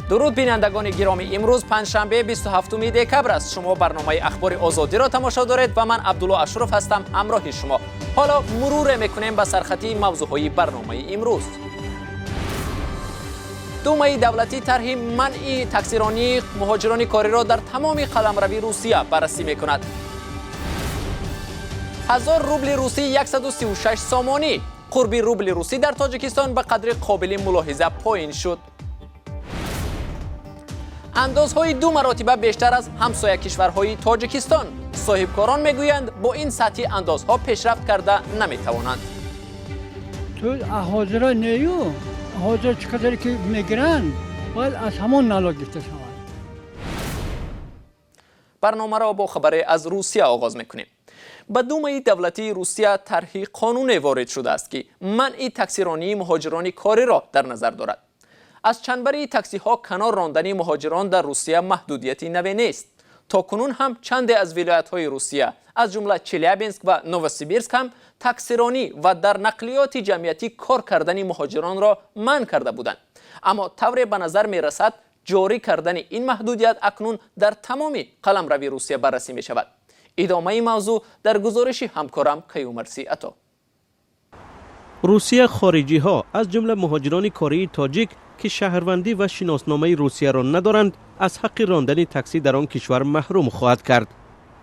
Дуруд, бинандагони гиромӣ! Имрӯз панҷшанбе, 27 декабр аст. Шумо барномаи Ахбори Озодиро тамошо доред ва ман Абдулло Ашуров ҳастам ҳамроҳи шумо. Ҳоло муруре мекунем ба сархатии мавзӯъҳои барномаи имрӯз. Думаи давлатӣ тарҳи манъи таксиронии муҳоҷирони кориро дар тамоми қаламрави Русия баррасӣ мекунад. 1000 рубли русӣ 136 сомонӣ. Қурби рубли русӣ дар Тоҷикистон ба қадри қобили мулоҳиза поин шуд. Андозҳои ду маротиба бештар аз ҳамсоя кишварҳои Тоҷикистон. Соҳибкорон мегӯянд, бо ин сатҳи андозҳо пешрафт карда наметавонанд. Ту ҳозира нею ҳозир чӣ қадаре ки мегиранд, бояд аз ҳамон налог гирифта шавад. Барномаро бо хабаре аз Русия оғоз мекунем. Ба Думаи давлатии Русия тарҳи қонуне ворид шудааст, ки манъи таксиронии муҳоҷирони кориро дар назар дорад. Аз чанбари таксиҳо канор рондани муҳоҷирон дар Русия маҳдудияти наве нест. То кунун ҳам чанде аз вилоятҳои Русия, аз ҷумла Челябинск ва Новосибирск ҳам таксиронӣ ва дар нақлиёти ҷамъиятӣ кор кардани муҳоҷиронро манъ карда буданд. Аммо тавре ба назар мерасад, ҷорӣ кардани ин маҳдудият акнун дар тамоми қаламрави Русия баррасӣ мешавад. Идомаи мавзӯъ дар гузориши ҳамкорам Каюмарси Ато. Русия хориҷиҳо, аз ҷумла муҳоҷирони кории тоҷик, ки шаҳрвандӣ ва шиносномаи Русияро надоранд, аз ҳаққи рондани таксӣ дар он кишвар маҳрум хоҳад кард.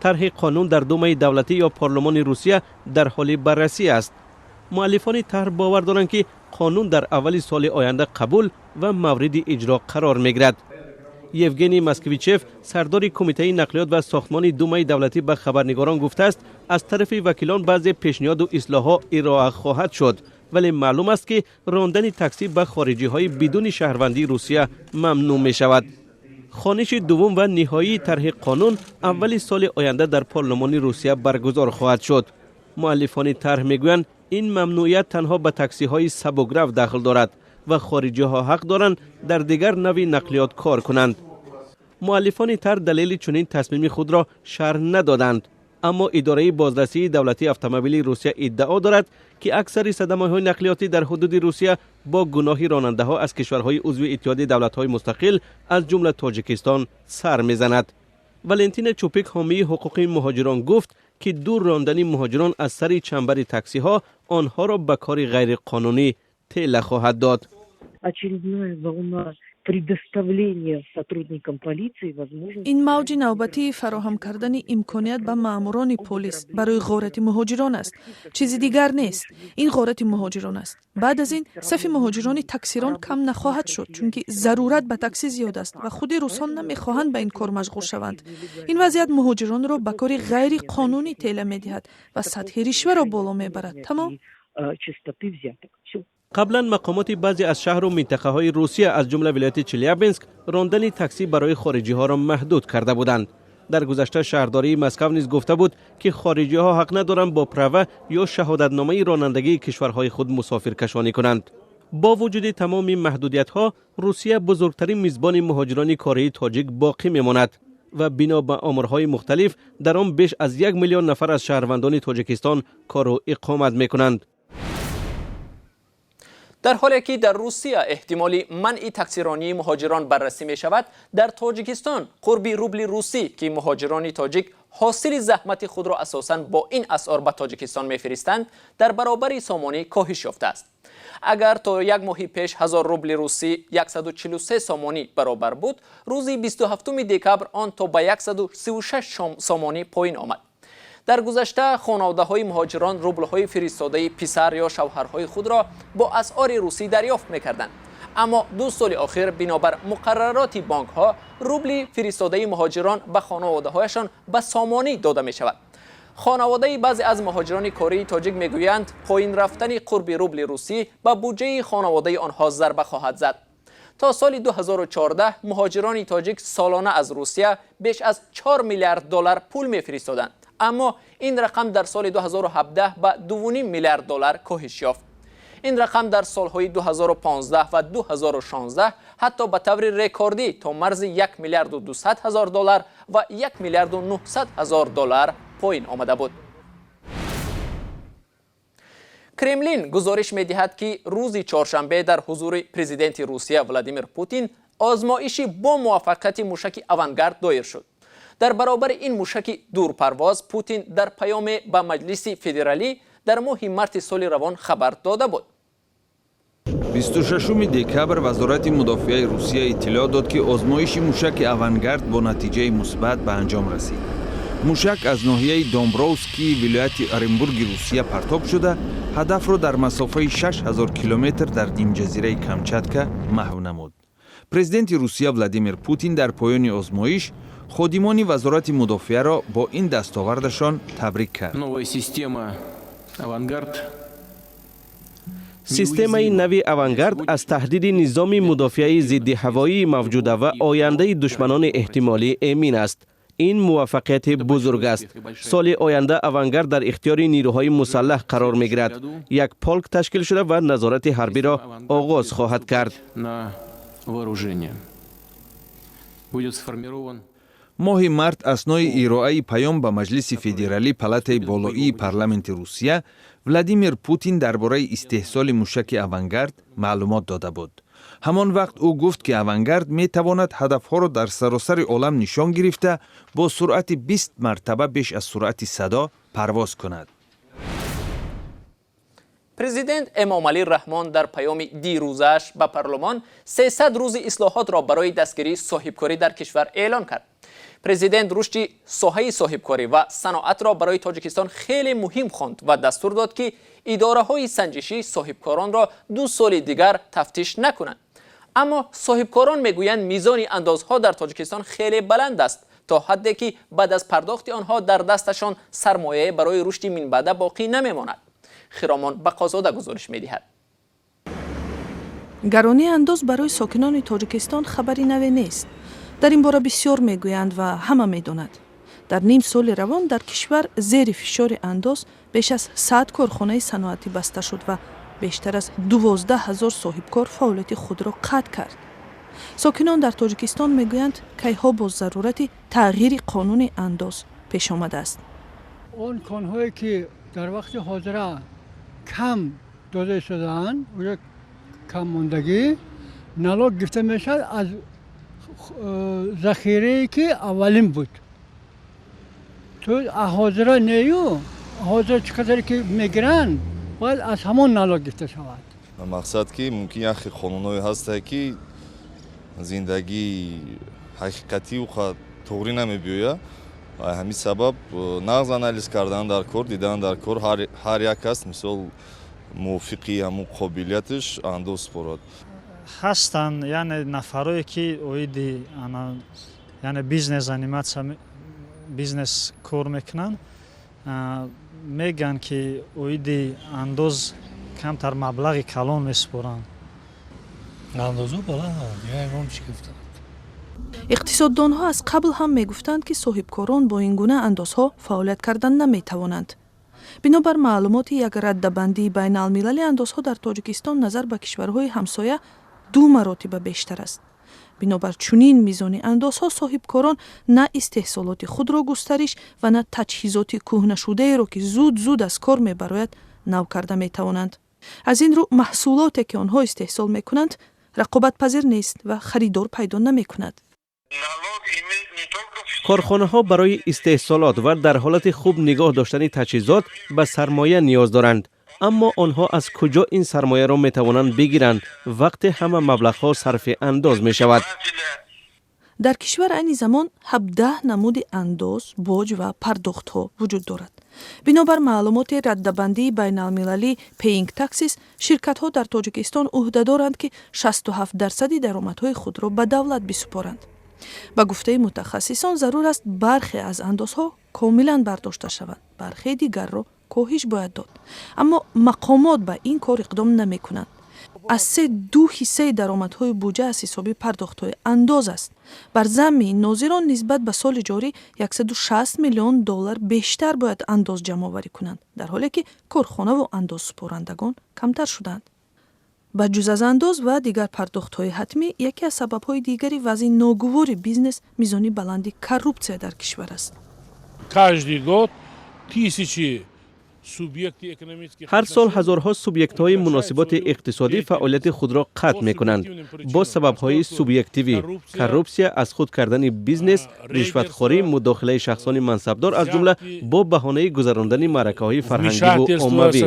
Тарҳи қонун дар Думаи давлатӣ ё парлумони Русия дар ҳоли баррасӣ аст. Муаллифони тарҳ бовар доранд, ки қонун дар аввали соли оянда қабул ва мавриди иҷро қарор мегирад. Евгений Москвичев, сардори кумитаи нақлиёт ва сохтмони Думаи давлатӣ, ба хабарнигорон гуфтааст, аз тарафи вакилон баъзе пешниҳоду ислоҳҳо ироа хоҳад шуд, вале маълум аст, ки рондани таксӣ ба хориҷиҳои бидуни шаҳрвандии Русия мамнӯъ мешавад. Хониши дуввум ва ниҳоии тарҳи қонун аввали соли оянда дар парлумони Русия баргузор хоҳад шуд. Муаллифони тарҳ мегӯянд, ин мамнӯият танҳо ба таксиҳои сабукрав дахл дорад ва хориҷиҳо ҳақ доранд дар дигар навъи нақлиёт кор кунанд. Муаллифони тарҳ далели чунин тасмими худро шарҳ надоданд, аммо идораи бозрасии давлатии автомобилии Русия иддао дорад, ки аксари садамаҳои нақлиётӣ дар ҳудуди Русия бо гуноҳи ронандаҳо аз кишварҳои узви Иттиҳоди давлатҳои мустақил, аз ҷумла Тоҷикистон, сар мезанад. Валентина Чупик, ҳомии ҳуқуқи муҳоҷирон, гуфт, ки дур рондани муҳоҷирон аз сари чанбари таксиҳо онҳоро ба кори ғайриқонунӣ тела хоҳад дод. Очередная волна предоставления сотрудникам полиции возможности. Ин мавҷи навбатии фароҳам кардани имконият ба маъмурони полис барои ғорати муҳоҷирон аст, чизи дигар нест. Ин ғорати муҳоҷирон аст. Баъд аз ин сафи муҳоҷирони таксирон кам нахоҳад шуд, чунки зарурат ба таксӣ зиёд аст ва худи русон намехоҳанд ба ин кор машғул шаванд. Ин вазъият муҳоҷиронро ба кори ғайриқонунӣ тела медиҳад ва сатҳи ришваро боло мебарад. Тамом. Частоты взяток. Всё. Қаблан мақомоти баъзе аз шаҳру минтақаҳои Русия, аз ҷумла вилояти Челябинск, рондани таксӣ барои хориҷиҳоро маҳдуд карда буданд. Дар гузашта шаҳрдории Москав низ гуфта буд, ки хориҷиҳо ҳақ надоранд бо права ё шаҳодатномаи ронандагии кишварҳои худ мусофиркашонӣ кунанд. Бо вуҷуди тамоми маҳдудиятҳо, Русия бузургтарин мизбони муҳоҷирони кории тоҷик боқӣ мемонад ва бино ба оморҳои мухталиф, дар он беш аз 1 миллион нафар аз шаҳрвандони Тоҷикистон кору иқомат мекунанд. Дар ҳоле ки дар Русия эҳтимоли манъи таксиронии муҳоҷирон баррасӣ мешавад, дар Тоҷикистон қурби рубли русӣ, ки муҳоҷирони тоҷик ҳосили заҳмати худро асосан бо ин асъор ба Тоҷикистон мефиристанд, дар баробари сомонӣ коҳиш ёфтааст. Агар то як моҳи пеш 1000 рубли русӣ 143 сомонӣ баробар буд, рӯзи 27 декабр он то ба 136 сомонӣ поин омад. Дар гузашта хонаводаҳои муҳоҷирон рублҳои фиристодаи писар ё шавҳарҳои худро бо асъори русӣ дарёфт мекарданд, аммо 2 соли охир бинобар муқаррароти бонкҳо рубли фиристодаи муҳоҷирон ба хонаводаҳояшон ба сомонӣ дода мешавад. Хонаводаи баъзе аз муҳоҷирони кории тоҷик мегӯянд, поин рафтани қурби рубли русӣ ба буҷаи хонаводаи онҳо зарба хоҳад зад. То соли 2014 муҳоҷирони тоҷик солона аз Русия беш аз 4 миллиард доллар пул мефиристоданд, аммо ин рақам дар соли 2017 ба 2,5 миллиард доллар коҳиш ёфт. Ин рақам дар солҳои 2015 ва 2016 ҳатто ба таври рекордӣ то марзи 1 миллиарду 200 ҳазор доллар ва 1 миллиарду 900 ҳазор доллар поин омада буд. Кремлин гузориш медиҳад, ки рӯзи чоршанбе дар ҳузури президенти Русия Владимир Путин Озмоиши бо муваффақияти мушаки «Авангард» доир шуд. Дар баробари ин мушаки дурпарвоз, Путин дар паёме ба Маҷлиси Федералӣ дар моҳи марти соли равон хабар дода буд. 26 декабр Вазорати мудофиаи Русия иттилоъ дод, ки озмоиши мушаки «Авангард» бо натиҷаи мусбат ба анҷом расид. Мушак аз ноҳияи Домбровский вилояти Оренбурги Русия партоб шуда, ҳадафро дар масофаи 6000 километр дар нимҷазираи Камчатка маҳв намуд. Президенти Русия Владимир Путин дар поёни озмоиш ходимони Вазорати мудофиаро бо ин дастовардашон табрик кард. Новая система «Авангард» Системаи нави «Авангард» аз таҳдиди низоми мудофиаи зиддиҳавоии мавҷуда ва ояндаи душманони эҳтимолӣ эмин аст. Ин муваффақияти бузург аст. Соли оянда «Авангард» дар ихтиёри нирӯҳои мусаллаҳ қарор мегирад. Як полк ташкил шуда ва назорати ҳарбиро оғоз хоҳад кард. На вооружение. Будет сформирован Моҳи март аснои ироаи паём ба Маҷлиси Федералӣ, палатаи болоии парламенти Русия, Владимир Путин дар бораи истеҳсоли мушаки «Авангард» маълумот дода буд. Ҳамон вақт ӯ гуфт, ки «Авангард» метавонад ҳадафҳоро дар саросари олам нишон гирифта, бо суръати 20 мартаба беш аз суръати садо парвоз кунад. Президент Эмомалӣ Раҳмон дар паёми дирӯзааш ба парлумон 300 рӯзи ислоҳотро барои дастгирии соҳибкорӣ дар кишвар эълон кард. Президент рушди соҳаи соҳибкорӣ ва саноатро барои Тоҷикистон хеле муҳим хонд ва дастур дод, ки идораҳои санҷишӣ соҳибкоронро 2 соли дигар тафтиш накунанд. Аммо соҳибкорон мегӯянд, мизони андозҳо дар Тоҷикистон хеле баланд аст, то ҳадде ки баъд аз пардохти онҳо дар дасташон сармояе барои рушди минбаъда боқӣ намемонад. Хиромон Бақозода гузориш медиҳад. Гаронии андоз барои сокинони Тоҷикистон хабари наве нест. Дар ин бора бисёр мегӯянд ва ҳама медонад. Дар ним соли равон дар кишвар зери фишори андоз беш аз 100 корхонаи саноатӣ баста шуд ва бештар аз 12 000 соҳибкор фаъолияти худро қатъ кард. Сокинон дар Тоҷикистон мегӯянд, кайҳо бо зарурати тағйири қонуни андоз пеш омадааст. Он конҳое, ки дар вақти ҳозира кам дода шудаанд, уже каммондагӣ налог гирифта мешавад аз захирае, ки аввалин буд. То ҳозира нею ҳозира чӣ қадаре ки мегиранд, бояд аз ҳамон налог гирифта шавад. Мақсад, ки мумкин як хел қонунҳое ҳастае, ки зиндагии ҳақиқатӣ туғрӣ намебиёяд. Ҳамин сабаб нағз анализ кардан дар кор, дидан дар кор, ҳар як кас, мисол, мувофиқи ҳамун қобилияташ андоз супорад. Ҳастанд, яъне, нафарое, ки оиди, яъне, бизнес заниматься, бизнес кор мекунанд, мегӯянд, ки оиди андоз камтар маблағи калон месупоранд. Андозо баланд, ягон чӣ гуфтанд. Иқтисоддонҳо аз қабл ҳам мегуфтанд, ки соҳибкорон бо ин гуна андозҳо фаъолият кардан наметавонанд. Бинобар маълумоти як раддабандии байналмилалӣ, андозҳо дар Тоҷикистон назар ба кишварҳои ҳамсоя ду маротиба бештар аст. Бинобар чунин мизони андозҳо соҳибкорон на истеҳсолоти худро густариш ва на таҷҳизоти кӯҳнашудаеро, ки зуд зуд аз кор мебарояд, нав карда метавонанд. Аз ин рӯ маҳсулоте, ки онҳо истеҳсол мекунанд, рақобатпазир нест ва харидор пайдо намекунад. Корхонаҳо барои истеҳсолот ва дар ҳолати хуб нигоҳ доштани таҷҳизот ба сармоя ниёз доранд. Аммо онҳо аз куҷо ин сармояро метавонанд бигиранд, вақте ҳама маблағҳо сарфи андоз мешавад? Дар кишвар айни замон 17 намуди андоз, боҷ ва пардохтҳо вуҷуд дорад. Бинобар маълумоти раддабандии байналмилалӣ Paying Taxes, ширкатҳо дар Тоҷикистон ӯҳдадоранд, ки 67 дарсади даромадҳои худро ба давлат бисупоранд. Ба гуфтаи мутахассисон, зарур аст бархе аз андозҳо комилан бардошта шаванд, бархе дигарро коҳиш бояд дод. Аммо мақомот ба ин кор иқдом намекунанд. Аз се ду ҳиссаи даромадҳои буҷа аз ҳисоби пардохтҳои андоз аст. Бар замми ин нозирон, нисбат ба соли ҷорӣ 160 миллион доллар бештар бояд андоз ҷамъоварӣ кунанд, дар ҳоле ки корхонаву андозсупорандагон камтар шуданд. Ба ҷуз аз андоз ва дигар пардохтҳои ҳатмӣ, яке аз сабабҳои дигари вазъи ногувори бизнес мизони баланди коррупсия дар кишвар аст. Каждый год тысячи Ҳар сол ҳазорҳо субъектҳои муносиботи иқтисодӣ фаъолияти худро қатъ мекунанд бо сабабҳои субъективӣ: коррупсия, аз худ кардани бизнес, ришватхорӣ, мудохилаи шахсони мансабдор, аз ҷумла бо баҳонаи гузарондани маъракаҳои фарҳангиву оммавӣ.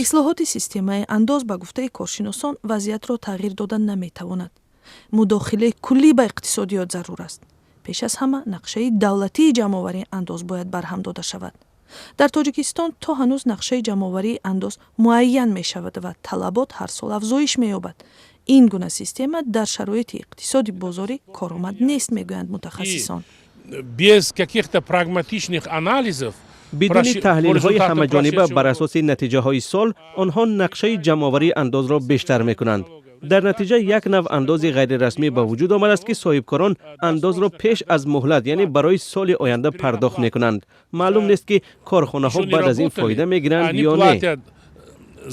Ислоҳоти системаи андоз, ба гуфтаи коршиносон, вазъиятро тағйир дода наметавонад. Мудохилаи куллӣ ба иқтисодиёт зарур аст. Пеш аз ҳама нақшаи давлатии ҷамъоварии андоз бояд барҳам дода шавад. Дар Тоҷикистон то ҳанӯз нақшаи ҷамъоварии андоз муайян мешавад ва талабот ҳар сол афзоиш меёбад. Ин гуна система дар шароити иқтисоди бозорӣ коромад нест, мегӯянд мутахассисон. Без каких-то прагматичных анализов. Бидуни таҳлилҳои ҳамаҷониба бар асоси натиҷаҳои сол онҳо нақшаи ҷамъоварии андозро бештар мекунанд. Дар натиҷа як навъ андози ғайрирасмӣ ба вуҷуд омадааст, ки соҳибкорон андозро пеш аз муҳлат, яъне барои соли оянда, пардохт мекунанд. Маълум нест, ки корхонаҳо баъд аз ин фоида мегиранд ё не.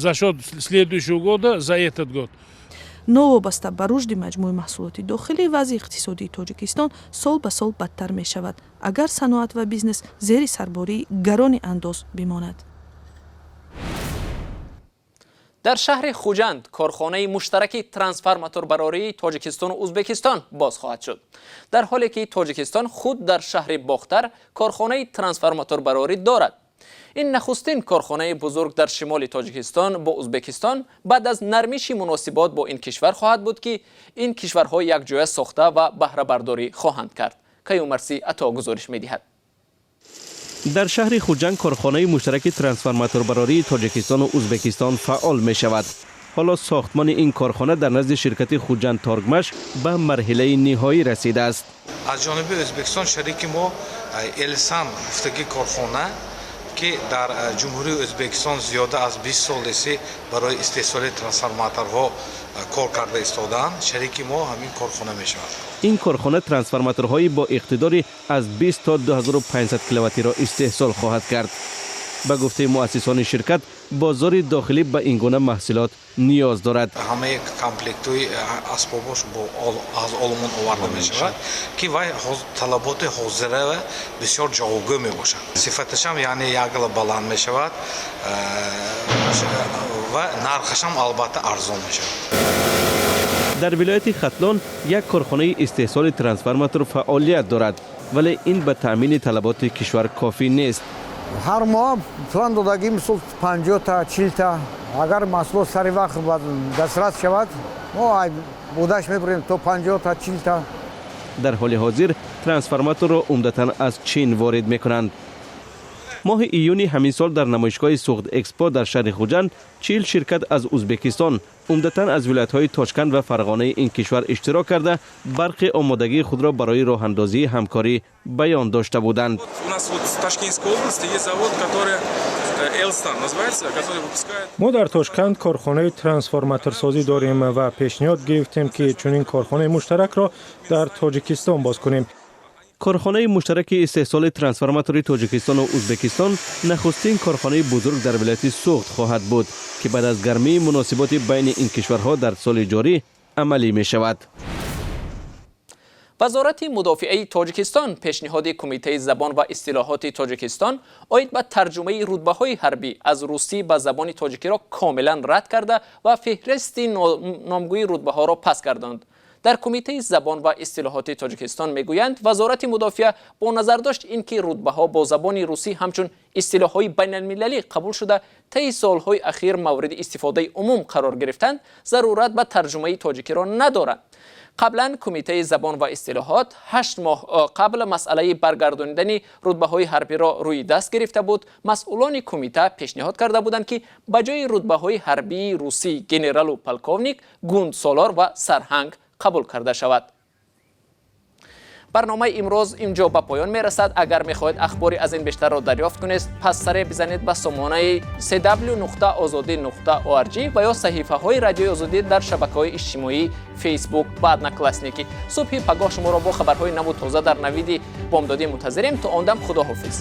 За счет следующего года за этот год. Новобаста ба рушди маҷмӯи маҳсулоти дохилӣ, вазъи иқтисодии Тоҷикистон сол ба сол бадтар мешавад, агар саноат ва бизнес зери сарбории гарони андоз бимонад. Дар шаҳри Хуҷанд корхонаи муштараки трансформаторбарории Тоҷикистону Узбекистон боз хоҳад шуд, дар ҳоле ки Тоҷикистон худ дар шаҳри Бохтар корхонаи трансформаторбарорӣ дорад. Ин нахустин корхонаи бузург дар шимоли Тоҷикистон бо Узбекистон баъд аз нармиши муносибот бо ин кишвар хоҳад буд, ки ин кишварҳо якҷоя сохта ва баҳрабардорӣ хоҳанд кард. Каюмарсӣ Ато гузориш медиҳад. Дар шаҳри Хуҷанд корхонаи муштараки трансформаторбарории Тоҷикистону Узбекистон фаъол мешавад. Ҳоло сохтмони ин корхона дар назди ширкати Хуҷанд Торгмаш ба марҳилаи ниҳоӣ расидааст. Аз ҷониби Ӯзбекистон шарики мо Элсан гуфтагӣ корхона, ки дар Ҷумҳурии Ӯзбекистон зиёда аз 20 солеси барои истеҳсоли трансформаторҳо кор карда истодаанд, шарики мо ҳамин корхона мешавад. Ин корхона трансформаторҳои бо иқтидори аз 20 то 2500 киловаттиро истеҳсол хоҳад кард. Ба гуфтаи муассисони ширкат, бозори дохилӣ ба ин гуна маҳсулот ниёз дорад. Ҳамаи комплектҳои асбобош аз Олмон оварда мешавад, ки вай талаботи ҳозира бисёр ҷавобгӯ мебошад. Сифаташам, яъне, якла баланд мешавад ва нархашам, албатта, арзон мешавад. Дар вилояти Хатлон як корхонаи истеҳсоли трансформатор фаъолият дорад, вале ин ба таъмини талаботи кишвар кофӣ нест. Ҳар моҳ план додагӣ, мисол, 50-та, 40-та. Агар маҳсулот сари вақт дастрас шавад, мо будаш мебурем то 50-та, 40-та. Дар ҳоли ҳозир трансформаторро умдатан аз Чин ворид мекунанд. Моҳи июни ҳамин сол дар намоишгоҳи Суғд Экспо дар шаҳри Хуҷанд 40 ширкат аз Узбекистон, умдатан аз вилоятҳои Тошканд ва Фарғонаи ин кишвар, иштирок карда, барқи омодагии худро барои роҳандозии ҳамкорӣ баён дошта буданд. Мо дар Тошканд корхонаи трансформаторсозӣ дорем ва пешниҳод гирифтем, ки чунин корхонаи муштаракро дар Тоҷикистон боз кунем. Корхонаи муштараки истеҳсоли трансформатори Тоҷикистону Узбекистон нахустин корхонаи бузург дар вилояти Суғд хоҳад буд, ки баъд аз гармии муносиботи байни ин кишварҳо дар соли ҷорӣ амалӣ мешавад. Вазорати мудофиаи Тоҷикистон пешниҳоди Кумитаи забон ва истилоҳоти Тоҷикистон оид ба тарҷумаи рутбаҳои ҳарбӣ аз русӣ ба забони тоҷикиро комилан рад карда ва феҳристи номгӯи рутбаҳоро пас гардонд. Дар Кумитаи забон ва истилоҳоти Тоҷикистон мегӯянд, Вазорати мудофиа бо назардошт ин ки рутбаҳо бо забони русӣ ҳамчун истилоҳҳои байналмилалӣ қабул шуда, таи солҳои ахир мавриди истифодаи умум қарор гирифтанд, зарурат ба тарҷумаи тоҷикиро надоранд. Қаблан Кумитаи забон ва истилоҳот 8 моҳ қабл масъалаи баргардонидани рутбаҳои ҳарбиро рӯи даст гирифта буд. Масъулони кумита пешниҳод карда буданд, ки ба ҷои рутбаҳои ҳарбии русӣ генералу полковник, гундсолор ва сарҳанг қабул карда шавад. Барномаи имрӯз инҷо ба поён мерасад. Агар мехоҳед ахбори аз ин бештарро дарёфт кунед, пас саре бизанед ба сомонаи cw.ozodi.org ва ё саҳифаҳои Радиои Озодӣ дар шабакаҳои иҷтимоӣ Фейсбук ва Одноклассники. Субҳи пагоҳ шуморо бо хабарҳои наву тоза дар Навиди бомдодӣ мунтазирем. То он дам, худоҳофиз.